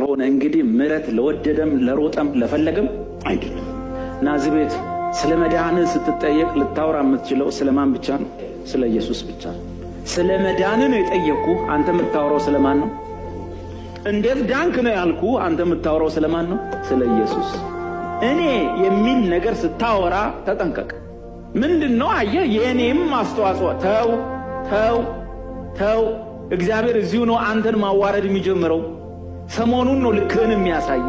ካልሆነ እንግዲህ ምሕረት ለወደደም ለሮጠም ለፈለገም አይደለም። እና እዚህ ቤት ስለ መዳንህ ስትጠየቅ ልታወራ የምትችለው ስለ ማን ብቻ ነው? ስለ ኢየሱስ ብቻ ነው። ስለ መዳንህ ነው የጠየቅኩህ። አንተ የምታወራው ስለ ማን ነው? እንዴት ዳንክ ነው ያልኩ። አንተ የምታወራው ስለ ማን ነው? ስለ ኢየሱስ። እኔ የሚል ነገር ስታወራ ተጠንቀቅ። ምንድን ነው አየህ፣ የእኔም አስተዋጽኦ። ተው ተው ተው። እግዚአብሔር እዚሁ ነው አንተን ማዋረድ የሚጀምረው። ሰሞኑን ነው ልክህን የሚያሳይ።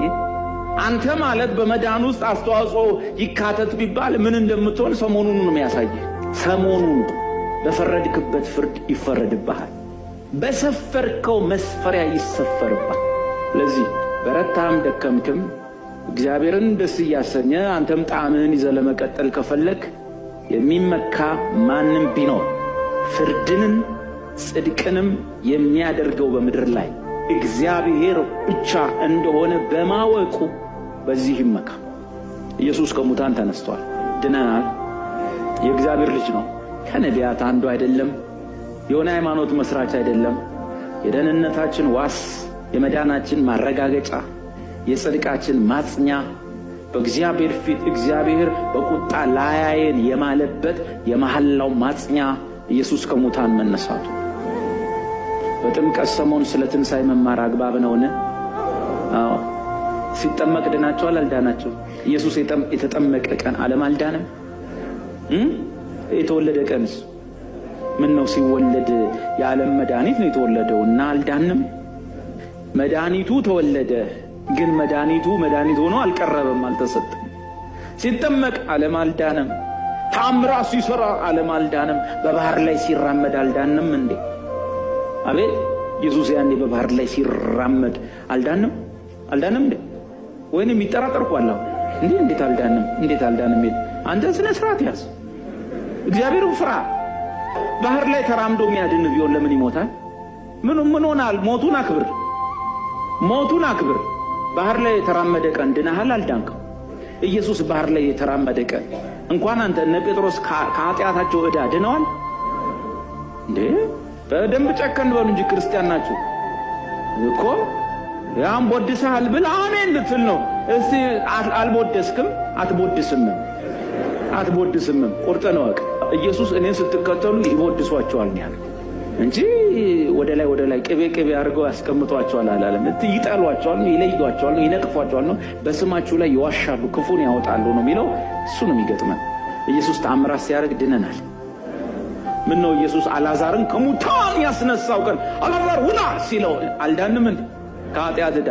አንተ ማለት በመዳን ውስጥ አስተዋጽኦ ይካተት ቢባል ምን እንደምትሆን ሰሞኑን ነው የሚያሳይ። ሰሞኑን በፈረድክበት ፍርድ ይፈረድብሃል። በሰፈርከው መስፈሪያ ይሰፈርብሃል። ስለዚህ በረታም ደከምክም እግዚአብሔርን ደስ እያሰኘ አንተም ጣዕምህን ይዘህ ለመቀጠል ከፈለግ የሚመካ ማንም ቢኖር ፍርድንም ጽድቅንም የሚያደርገው በምድር ላይ እግዚአብሔር ብቻ እንደሆነ በማወቁ በዚህ ይመካ። ኢየሱስ ከሙታን ተነስቷል። ድነናል። የእግዚአብሔር ልጅ ነው። ከነቢያት አንዱ አይደለም። የሆነ ሃይማኖት መስራች አይደለም። የደህንነታችን ዋስ፣ የመዳናችን ማረጋገጫ፣ የጽድቃችን ማጽኛ፣ በእግዚአብሔር ፊት እግዚአብሔር በቁጣ ላያየን የማለበት የመሐላው ማጽኛ ኢየሱስ ከሙታን መነሳቱ። በጥምቀት ሰሞን ስለ ትንሣኤ መማር አግባብ ነውን? አዎ። ሲጠመቅ ድናቸዋል? አልዳናቸው? ኢየሱስ የተጠመቀ ቀን ዓለም አልዳነም? የተወለደ ቀንስ ምን ነው? ሲወለድ የዓለም መድኃኒት ነው የተወለደው እና አልዳንም? መድኃኒቱ ተወለደ፣ ግን መድኃኒቱ መድኃኒት ሆኖ አልቀረበም፣ አልተሰጠም። ሲጠመቅ ዓለም አልዳነም። ተአምራት ሲሰራ ዓለም አልዳነም። በባህር ላይ ሲራመድ አልዳንም እንዴ? አቤት፣ ኢየሱስ ያኔ በባህር ላይ ሲራመድ አልዳንም? አልዳንም እንዴ? ወይንም ይጠራጠርኩ አለ እንዴ? እንዴት አልዳንም? እንዴት አልዳንም? አንተ ስነ ስርዓት ያዝ፣ እግዚአብሔርን ፍራ። ባህር ላይ ተራምዶ የሚያድን ቢሆን ለምን ይሞታል? ምን ምን ሆናል? ሞቱን አክብር፣ ሞቱን አክብር። ባህር ላይ የተራመደ ቀን ድናሃል? አልዳንክም? ኢየሱስ ባህር ላይ የተራመደ ቀን እንኳን አንተ እነ ጴጥሮስ ከኃጢአታቸው ዕዳ ድነዋል እንዴ? በደንብ ጨከን በሉ እንጂ፣ ክርስቲያን ናችሁ እኮ። ያም ቦድሰሃል ብል አሜን ልትል ነው። እስቲ አልቦደስክም፣ አትቦድስምም፣ አትቦድስምም። ቁርጥን እወቅ። ኢየሱስ እኔን ስትከተሉ ይቦድሷቸዋል ነው ያለው እንጂ ወደ ላይ ወደ ላይ ቅቤ ቅቤ አድርገው ያስቀምጧቸዋል አላለም። ይጠሏቸዋል ነው፣ ይለዩዋቸዋል ነው፣ ይነቅፏቸዋል ነው፣ በስማችሁ ላይ ይዋሻሉ፣ ክፉን ያወጣሉ ነው የሚለው። እሱ ነው የሚገጥመን። ኢየሱስ ተአምራት ሲያደርግ ድነናል። ምን ነው፣ ኢየሱስ አልዓዛርን ከሙታን ያስነሳው ቀን አልዓዛር ውጣ ሲለው አልዳንም እንዴ? ከኃጢአት ዕዳ